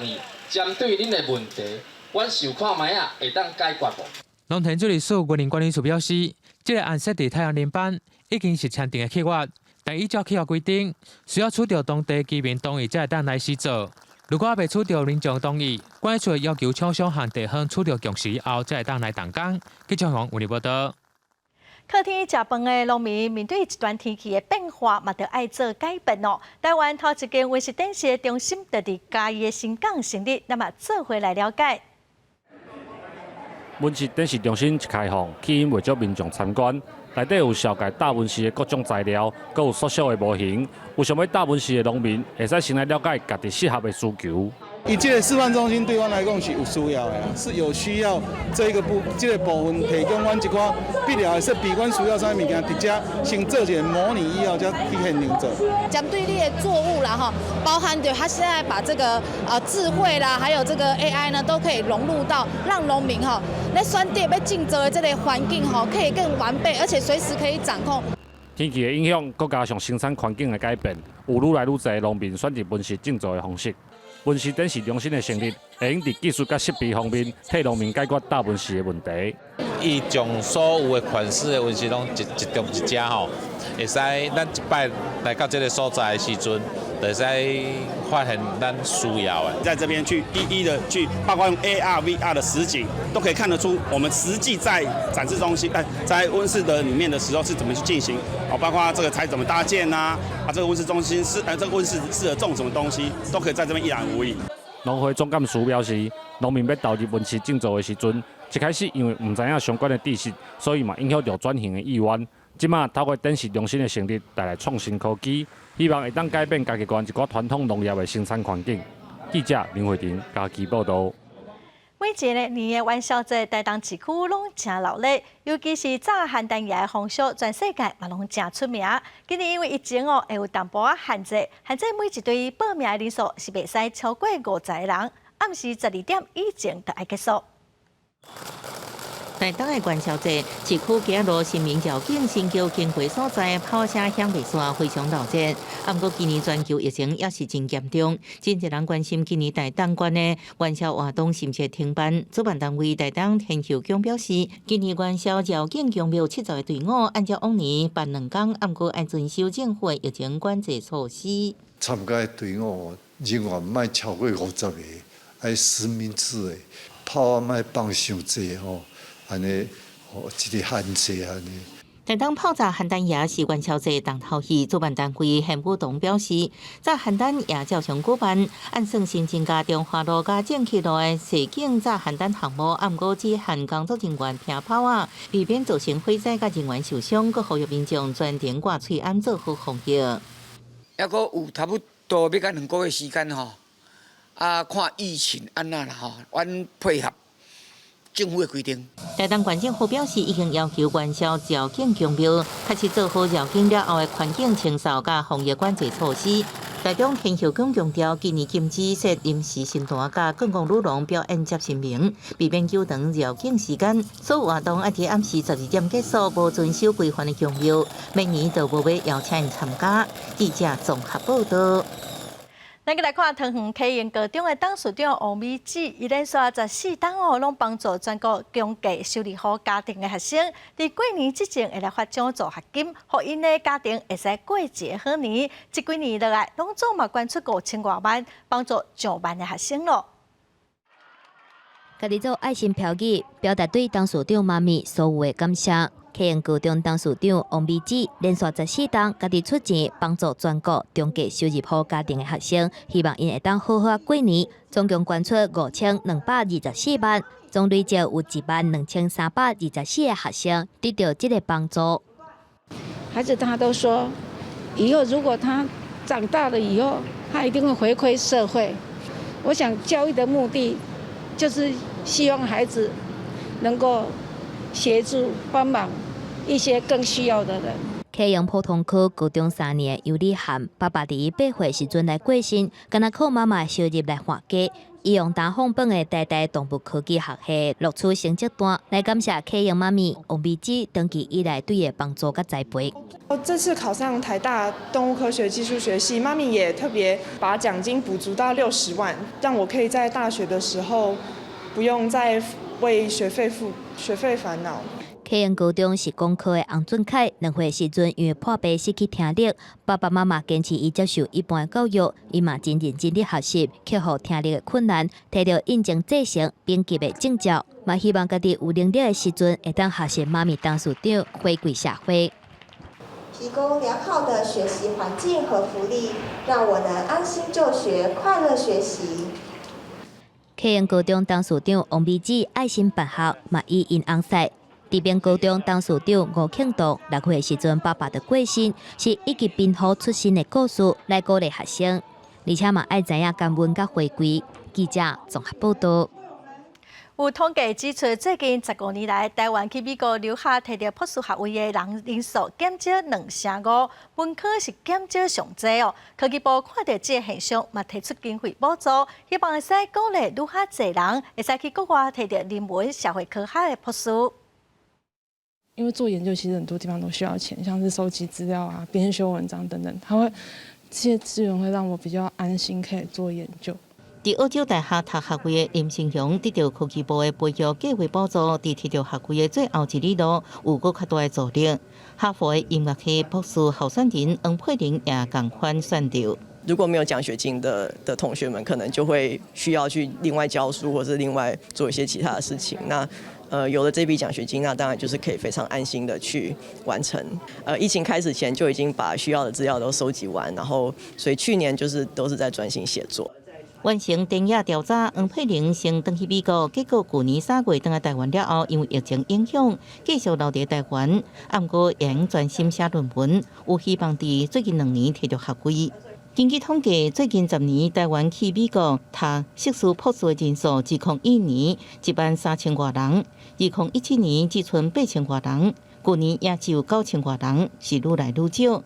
去，針對恁的問題，阮想看覓仔會當解決無？農田水利署雲林管理處表示，這個案設置太陽能板已經是簽訂的契約，但依照契約規定，需要取得當地居民同意才會當來施做。如果猶未取得民眾同意，管理處會要求廠商和地方取得共識後，才會當來動工。記者黃文報道。靠天食飯的農民面對極端天氣的變化，嘛著愛做改變哦。台灣頭一間溫室展示的中心，就佇嘉義的新港成立，咱嘛做伙來了解。溫室展示中心一開放，吸引袂少民眾參觀。內底有紹介搭溫室的各種材料，閣有縮小的模型。有想欲搭溫室的農民，會使先來了解家己適合的需求。伊這个示範中心對阮來講是有需要的，是有需要這个部分提供阮一寡必要的設備，阮需要啥物物件，佇遮先做一个模擬以後，才去現場做。針對你的作物啦，吼，包含著他現在把這個智慧啦，還有這個 AI 呢，都可以融入到讓農民吼，咧選擇欲種植的這個環境吼，可以更完備，而且隨時可以掌控。天氣的影響，閣加上生產環境的改變，有愈來愈濟農民選擇溫室種植的方式。溫室展示中心的成立，會用佇技術佮設備方面，替農民解決搭溫室的問題。伊將所有的款式的溫室攏集中佇遮吼，會使咱一擺來到這个所在的時陣，會使發現咱需要的。在這邊去一一的去，包括用 AR、VR 的實景，都可以看得出我們實際在展示中心，在溫室的裡面的時候是怎麼去進行，哦，包括這個材怎麼搭建啊，啊，這個溫室中心是，這個溫室適合種什麼東西，都可以在這邊一覽無遺。農會總幹事表示，農民欲投入溫室種作的時陣，一開始因為毋知影相關的知識，所以嘛影響著轉型的意願。這馬透過展示中心的成立，帶來創新科技，希望會當改變嘉義縣一寡傳統農業的生產環境。記者林慧婷嘉義報導。每一個年的元宵節，台東市區攏誠熱鬧，尤其是炸鹹蛋葉的風俗，全世界嘛攏誠出名。今年因為疫情哦，會有淡薄仔限制，限制每一隊報名的人數是袂使超過50個人，暗時12點以前就愛結束。台東的元宵節，市區街路新民橋景新橋經過所在，炮聲響袂煞，非常鬧熱。毋過今年全球疫情也是真嚴重，真濟人關心今年台東縣的元宵活動是毋是停辦。主辦單位台東天后宮表示，今年元宵繞境宮廟70個隊伍，按照往年辦兩工，毋過愛遵守政府的疫情管制措施。參加的隊伍人員莫超過50個，愛實名制的，炮仔莫放傷濟吼。按呢，予一個限制按呢。台東炮炸鹹蛋葉是元宵節重頭戲，主辦單位玄武堂表示，炸鹹蛋葉照常舉辦，按算新增加中華路佮正氣路的踅景炸鹹蛋項目，毋過只限工作人員拼炮仔，避免造成火災佮人員受傷，閣呼籲民眾專程掛喙罨做好防疫。猶閣有差不多欲到2個月時間吼，啊，看疫情按怎啦吼，阮配合政府的規定。台東縣政府表示，已經要求元宵繞境宮廟開始做好繞境了後的環境清掃佮防疫管制措施。台中天后宮強調，今年禁止設臨時神壇佮觀光女郎表演接神明，避免糾長繞境時間。所有活動愛佇暗時12點結束，無遵守規範的宮廟，明年就無欲邀請𪜶參加。記者綜合報導。咱閣來看桃園啟英高中的董事長王美子，伊連續14冬哦，攏幫助全國中低收入戶家庭的學生，佇過年之前會來發獎助學金，予𪜶的家庭會使過一个好年。這幾年落來，攏總嘛捐出5000外萬，幫助上萬个學生囉。家己做愛心標語，表達對董事長媽咪所有的感謝。啟英高中董事長王美子連續14冬家己出錢幫助全國中低收入戶家庭的學生，希望𪜶會當好好過年。總共捐出5224萬，總累計有1萬2324個學生得到這个幫助。孩子他都說，以後如果他長大了以後，他一定會回饋社會。我想教育的目的，就是希望孩子能夠協助幫忙一些更需要的人。啟英普通區高中3年的尤禮涵，爸爸佇伊8歲時陣來過身，干焦靠媽媽收入來還家。伊用單放榜的台大動物科技學系錄取成績單來感謝啟英媽咪王美子長期以來對伊的幫助佮栽培。我這次考上台大動物科學技術學系，媽咪也特別把獎金補足到60萬，讓我可以在大學的時候不用再為學費煩惱。啟英高中是工科的洪俊凱，2歲時陣因為破病失去聽力，爸爸媽媽堅持伊接受一般的教育，伊嘛真認真咧學習，克服聽力的困難，摕著印證製成丙級的證照，嘛希望家己有能力的時陣會當學習媽咪董事長回饋社會。提供良好的學習環境和福利，讓我能安心就學，快樂學習。啟英高中董事長王美子愛心辦學，嘛以𪜶翁婿。竹爿高中董事長吳慶道6歲時陣，爸爸就過身，是一級貧戶出身的故事來鼓勵學生，而且嘛愛知影感恩佮回饋。記者綜合報導。有統計指出，最近15年來，台灣去美國留學摕著博士學位的人人數減少2成5，文科是減少上濟哦。科技部看著這个現象，嘛提出經費補助，希望會使鼓勵愈較濟人會使去國外摕著人文社會科學的博士。因為做研究其實很多地方都需要錢，像是收集資料啊、編修文章等等，他會這些資源會讓我比較安心，可以做研究。佇澳洲大學讀學位的林成雄得著科技部的培育計劃補助，佇摕著學位的最後一里路有閣較大的助力。哈佛的音樂系博士候選人黃佩玲也仝款選著。如果沒有獎學金的同學們，可能就會需要去另外教書，或是另外做一些其他的事情。那有了這筆獎學金，那當然就是可以非常安心的去完成。疫情開始前就已經把需要的資料都收集完，然後所以去年就是都是在專心寫作。完成田野調查，黃佩玲先轉去美國，結果舊年3月轉來台灣了後，因為疫情影響，繼續留佇台灣。毋過會專心寫論文，有希望佇最近2年提著學位。根據統計，最近10年台灣去美國讀碩士、博士的人數，2001年13,000外人，2017年只賰8,000外人，舊年也只有9,000外人，是愈來愈少。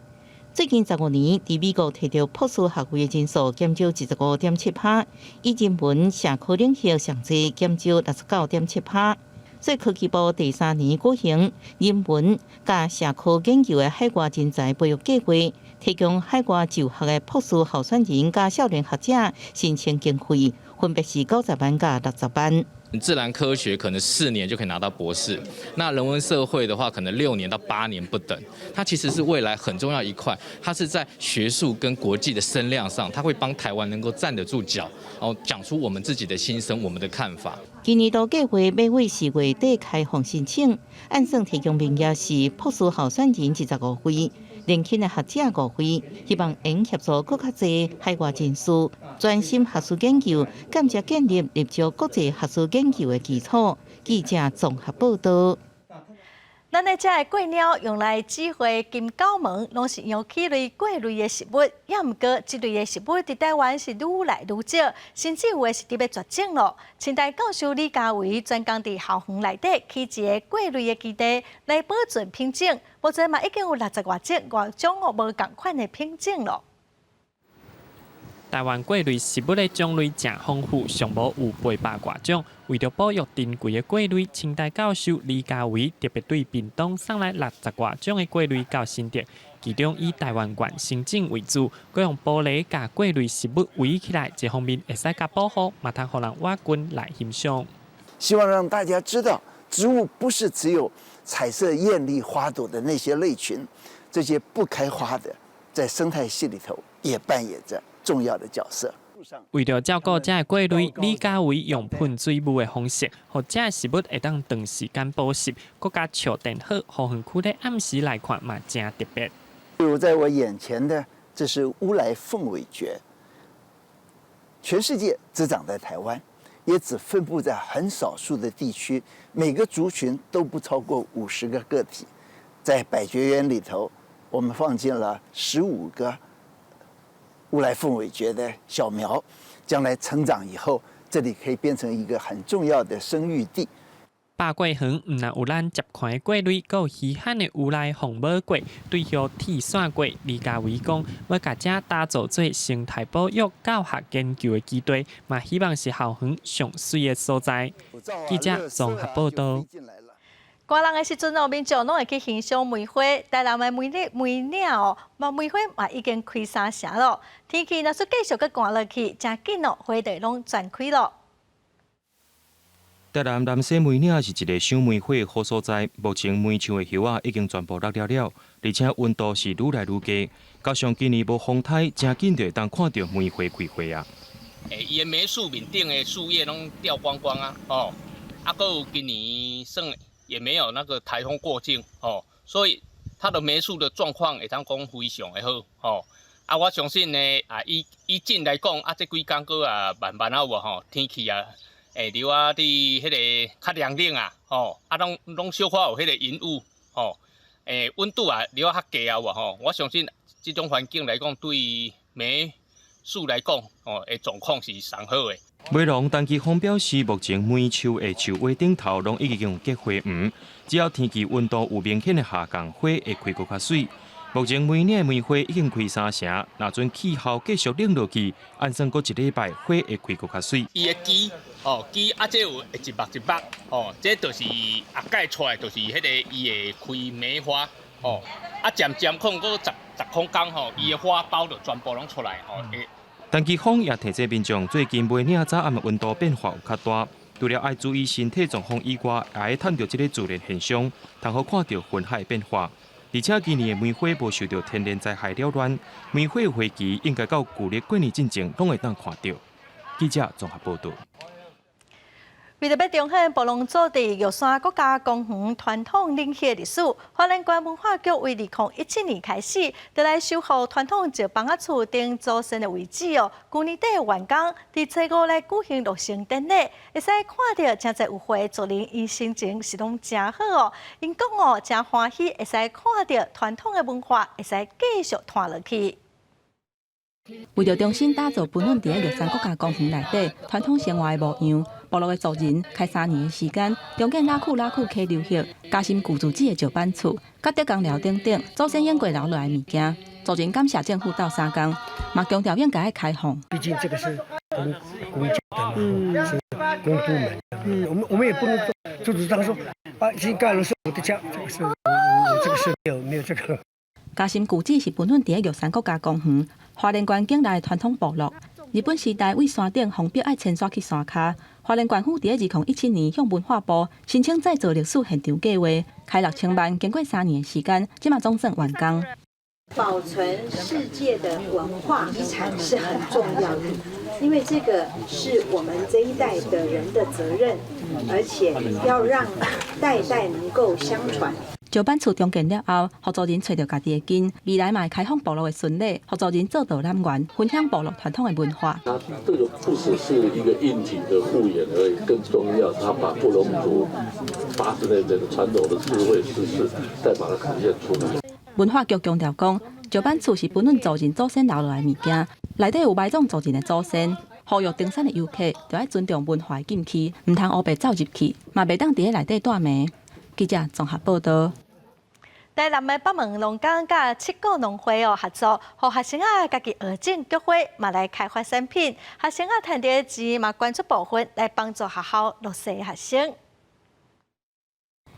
最近15年，佇美國提著博士學位的人數減少25.7%，以人文社科領域上濟減少69.7%。所以科技部第三年舉行人文佮社科研究的海外人才培育計劃，提供海外就學的博士候選人佮少年學者申請經費，分別是90萬佮60萬。自然科學可能4年就可以拿到博士，那人文社會的話可能6年到8年不等。它其實是未來很重要一塊，它是在學術跟國際的聲量上，它會幫台灣能夠站得住腳，哦，講出我們自己的心聲、我們的看法。今年度計劃欲對4月底開放申請，按算提供名額是博士候選人25位，年輕的學者5位，希望能協助閣較濟海外人士專心學術研究，間接建立立足國際學術研究的基礎。記者綜合報道。咱咧遮的過貓用來指揮金狗門，攏是用起類果類的食物。也毋過，這類的食物佇台灣是愈來愈少，甚至有的是佇欲絕種囉。清大教授李家維專工佇校園內底起一个果類的基地來保存品種，目前嘛已經有60外種外種哦無仝款的品種囉。台灣果類食物的種類誠豐富，上無有800外種。為著保育珍貴的果類，清大教授李家維特別對屏東送來60外種的果類到新竹，其中以台灣原生種為主，閣用玻璃共果類食物圍起來，一方面會使共保護，嘛通予人倚近來欣賞。希望讓大家知道，植物不是只有彩色豔麗花朵的那些類群，這些不開花的，在生態系裡頭也扮演着重要的角色。為著照顧遮的果類，李家維用噴水霧的方式，予遮的食物會當長時間保濕，閣共照電好，予園區咧暗時來看嘛，誠特別。比如在我眼前的，這是烏來鳳尾蕨，全世界只長在台灣，也只分布在很少數的地區，每個族群都不超過50個個體。在百蕨園裡頭，我們放進了15個烏來鳳尾蕨的小苗，將來成長以後，這裡可以變成一個很重要的生育地。百果園毋但有咱習慣的果類，閣有稀罕的烏來鳳尾果、對葉鐵線果。李家維講，欲共遮打造做生態保育、教學研究的基地，嘛希望是校園上媠的所在。記者綜合報道。寒冷的時陣哦，民眾攏會去欣賞梅花。台南的梅嶺梅嶺哦，嘛梅花嘛已經開三成囉。天氣若是繼續閣寒落去，誠緊哦，花就攏全開囉。台南南勢梅嶺是一個賞梅花的好所在。目前梅樹的葉仔已經全部落了了，而且溫度是愈來愈低，加上今年無風颱，誠緊就會當看著梅花開花啊。欸，伊的梅樹面頂的樹葉攏掉光光啊，哦，啊，閣有今年算也沒有那個颱風過境，哦，所以它的梅樹的狀況會當講非常的好，哦，啊，我相信呢，啊，以進來講，啊，這幾工閣啊慢慢仔有吼，天氣啊，會留啊佇彼个較涼冷啊，吼，啊，攏小可有彼个雲霧，吼，欸，溫度啊留較低啊有無吼，我相信這種環境來講，對梅樹來講，哦，的狀況是上好的。梅農陳其峰表示，目前梅樹的樹尾頂頭攏已經有結花黃，只要天氣溫度有明顯的下降，花會開閣較媠。目前梅嶺的梅花已經開三成，若陣氣候繼續冷落去，按算閣一禮拜花會開閣較媠。伊的枝哦枝啊，這有一目一目哦，這就是後蓋出來，就是彼个伊會開梅花哦。啊，漸漸可能閣十空工吼，伊的花苞就全部攏出來吼。陳其峰也提醒民眾，最近梅嶺早暗的溫度變化有較大，除了愛注意身體狀況以外，也會趁著這个自然現象，通好看著雲海變化。而且今年的梅花無受著天然災害擾亂，梅花的花期應該到舊曆過年進前攏會當看著。記者綜合報導。為著欲重現布農族佇玉山國家公園傳統冷戲的歷史，花蓮縣文化局為2017年開始，就來修復傳統石枋仔厝頂祖先的遺址哦。舊年底完工，佇初五來舉行落成典禮，會使看著誠濟有會族人𪜶心情是攏誠好哦。𪜶講哦，誠歡喜會使看著傳統的文化，會使繼續傳落去。為著重新打造分崙佇咧玉山國家公園內底傳統生活的模樣，部落的族人開3年的時間，重建拉庫拉庫溪流域嘉心舊住址的石板厝，佮竹工寮等等祖先用過留落來的物件。族人感謝政府鬥相共，嘛強調應該愛開放。畢竟這個是公公家的嘛，是公部門。我們也不能做主張說，啊，新蓋樓是我的家，這個是，這個是沒有這個。嘉心舊址是分崙佇咧玉山國家公園花蓮縣境內的傳統部落。日本時代為山頂封壁愛遷徙去山跤，花蓮縣府佇咧2017年向文化部申請再造歷史現場計劃，開6000萬，經過3年的時間，這馬總算完工。保存世界的文化遺產是很重要的，因為這個是我們這一代的人的責任，而且要讓代代能夠相傳。石板厝重建了後，予族人揣著家己的根，未來嘛會開放部落的巡禮，予族人做導覽員，分享部落傳統的文化。它這個不只是一個硬體的復原而已，更重要，它把布農族80年這個傳統的智慧知識，再把它呈現出來。文化局強調講，石板厝是分崙族人祖先留落來的物件，內底有埋葬族人的祖先。呼籲登山的遊客，著愛尊重文化的禁區，毋通烏白走入去，嘛袂當佇咧內底蹛暝。記者綜合報導。台南的北門農工佮七股農會哦合作，予學生仔家己學種菊花，嘛來開發產品。學生仔趁著錢嘛捐出部分來幫助學校弱勢學生。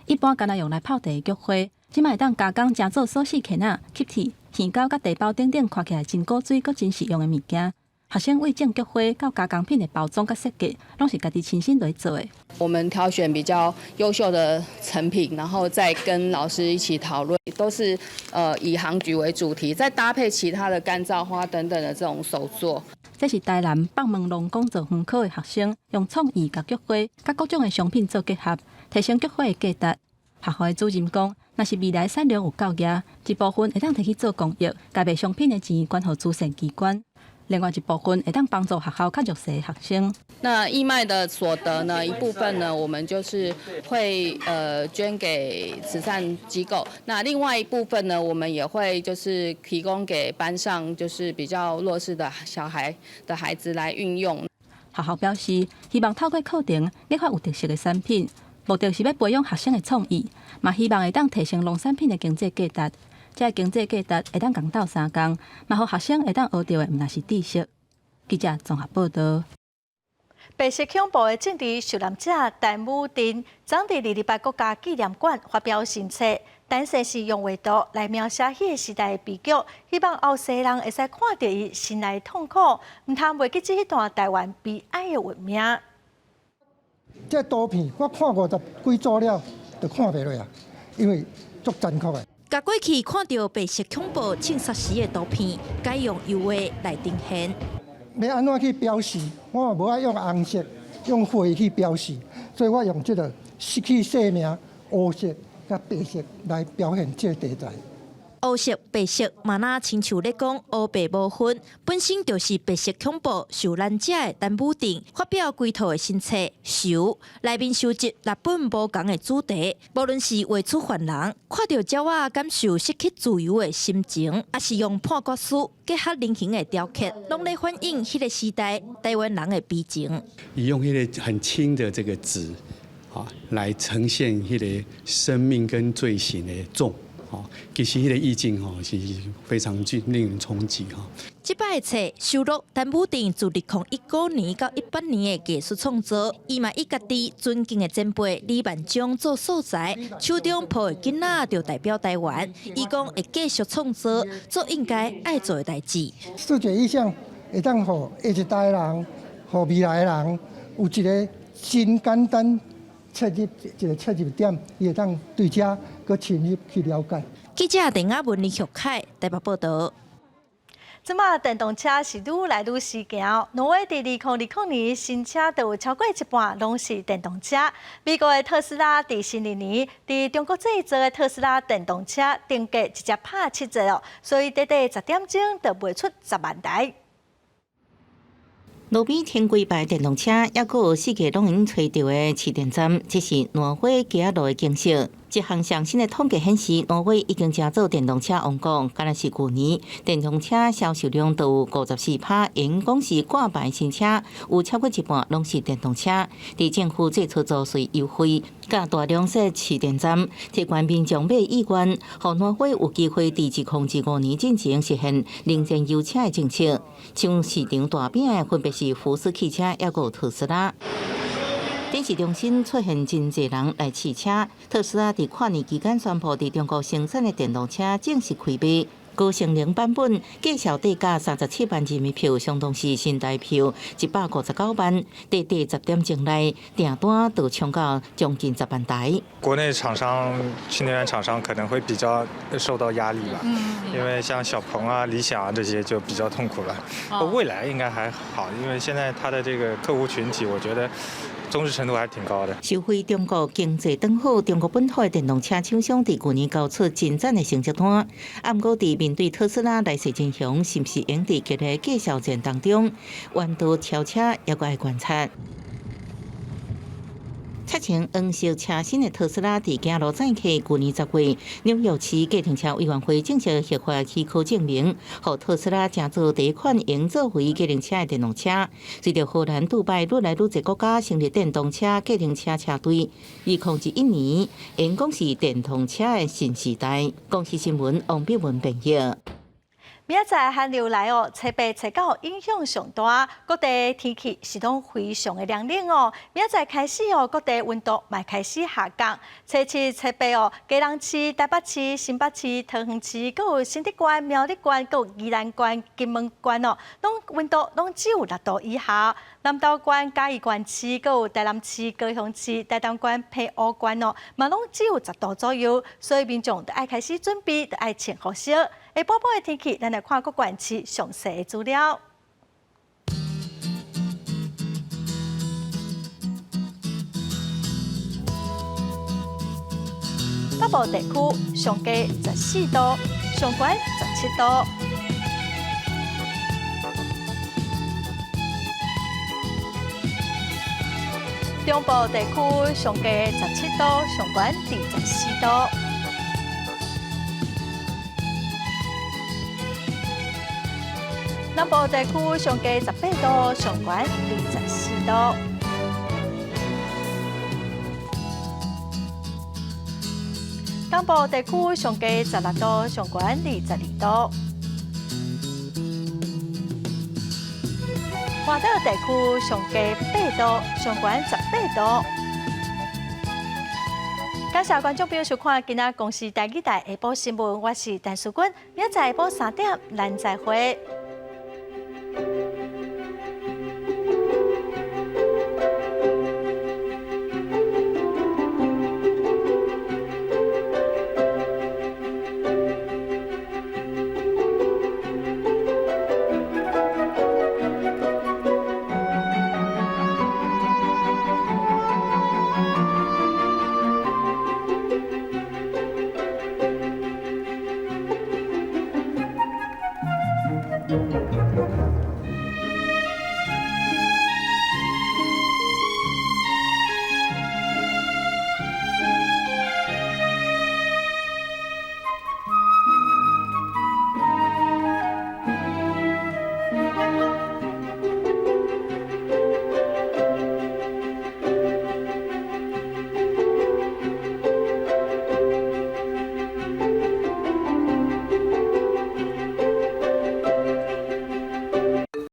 一般干焦用來泡茶的菊花，這馬會當加工成做鎖匙圈仔、吸鐵、耳膠佮茶包等等，看起來真古錐閣真實用的物件。學生為種菊花到加工品的包裝佮設計，攏是家己親身來做的。我們挑選比較優秀的成品，然後再跟老師一起討論，都是以杭菊為主題，再搭配其他的乾燥花等等的這種手作。這是台南北門農工造園科的學生，用創意共菊花佮各種的商品做結合，提升菊花的價值。學校的主任講，若是未來產量有夠額，一部分會當提去做公益，共賣商品的錢捐予慈善機關。另外一部分會當幫助學校較弱勢的學生。那義賣的所得呢，一部分呢，我們就是會捐給慈善機構。那另外一部分呢，我們也會就是提供給班上就是比較弱勢的小孩的孩子來運用。學校表示，希望透過課程研發有特色的產品，目的是欲培養學生的創意，嘛希望會當提升農產品的經濟價值。這个經濟價值會當共鬥相共，嘛予學生會當學著的毋但是知識。記者綜合報導。白色恐怖的政治受難者陳武鎮，昨佇二二八國家紀念館發表新冊，陳先生用畫圖來描寫彼个時代的悲劇，希望後世人會使看著伊心內痛苦，毋通袂記這彼段台灣悲哀的運命。這圖片我看50幾組了，就看袂落啊，因為足殘酷的。共過去看著白色恐怖銃殺時的圖片，改用油畫來呈現。欲按怎去標示？我嘛無愛用紅色，用血去標示，所以我用這个失去生命烏色佮白色來表現這個題材。烏色、白色，嘛若親像咧講烏白無分，本身就是白色恐怖受難者的陳武鎮發表規套的新冊《愁》，內面收集六本無仝的主題，無論是畫出犯人看著鳥仔感受失去自由的心情，抑是用判決書結合人形的雕刻，攏咧反映彼个時代台灣人的悲情。伊用彼个很輕的這個紙，啊，來呈現彼个生命跟罪行的重。其實彼个意境吼是非常之令人衝擊吼。這擺的冊收錄陳武鎮自2019年到18年的藝術創作，伊嘛以家己尊敬的前輩李萬章做素材，手中抱的囡仔就代表台灣。伊講會繼續創作，做應該愛做的代誌。視覺意象會當予下一代人，予未來的人有一个真簡單切入一个切入點，伊會當對這閣深入去了解。記者鄧亞文、李玉凱台北報道。這馬電動車是愈來愈時行，挪威佇2020年新車就有超過一半攏是電動車。美國的特斯拉佇新曆年佇中國製造的特斯拉電動車定價直接拍7折哦，所以短短10點鐘就賣出10萬台。路邊停幾排電動車，抑閣有四界攏會用揣著的市電站，這是挪威街仔路的景色。一項上新的統計顯示，挪威已經成做電動車王國，敢若是舊年電動車銷售量都有54%，因講是掛牌新車有超過一半攏是電動車。佇政府祭出租稅優惠，佮大量設市電站，提懸民眾買意願，予挪威有機會佇2025年進前實現零燃油車的政策。搶市場大餅的分別是福斯汽車，抑閣有特斯拉。展示中心出現真濟人來試車，特斯拉佇跨年期間宣布，佇中國生產的電動車正式開賣，高性能版本價售底價37萬人民幣，相當是新台幣159萬。短短10點鐘內，訂單就衝到將近10萬台。國內廠商、新能源廠商可能會比較受到壓力吧，因為像小鵬啊、理想啊這些就比較痛苦了。蔚來應該還好，因為現在它的這個客戶群體，我覺得重視程度還挺高的。受惠中國經濟轉好，中國本土的電動車廠商佇舊年交出真讚的成績單。啊，毋過佇面對特斯拉來勢真雄，是毋是會佇激烈價售戰當中彎道超車，猶閣愛觀察。漆成黃色車身的特斯拉佇行路載客，舊年10月，紐約市計程車委員會正式核發許可證明，予特斯拉成做第一款用作為計程車的電動車。隨著荷蘭、杜拜愈來愈濟國家成立電動車計程車車隊，2021年，會講是電動車的新時代。公視新聞王碧文編譯。明仔載寒流來哦，初八、初九影響上大，各地天氣是攏非常的涼冷哦。明仔載開始哦，各地溫度嘛開始下降。初七、初八哦，基隆市、台北市、新北市、桃園市，閣有新竹縣、苗栗縣、閣有宜蘭縣、金門縣哦，攏溫度攏只有6度以下。南投縣、嘉義縣市，閣有台南市、高雄市、台東縣、澎湖縣哦，嘛攏只有10度左右，所以民眾著愛開始準備，著愛穿厚衫。下晡晡的天氣，咱來看各縣市詳細的資料。北部地區上低14度，上懸17度。中部地區上低17度，上懸24度。南部地區上低18度，上懸24度。東部地區上低16度，上懸22度。外島地區上低8度，上懸18度。感謝觀眾朋友收看今仔公視台語台下晡新聞，我是陳淑君，明仔載下晡3點，咱再會。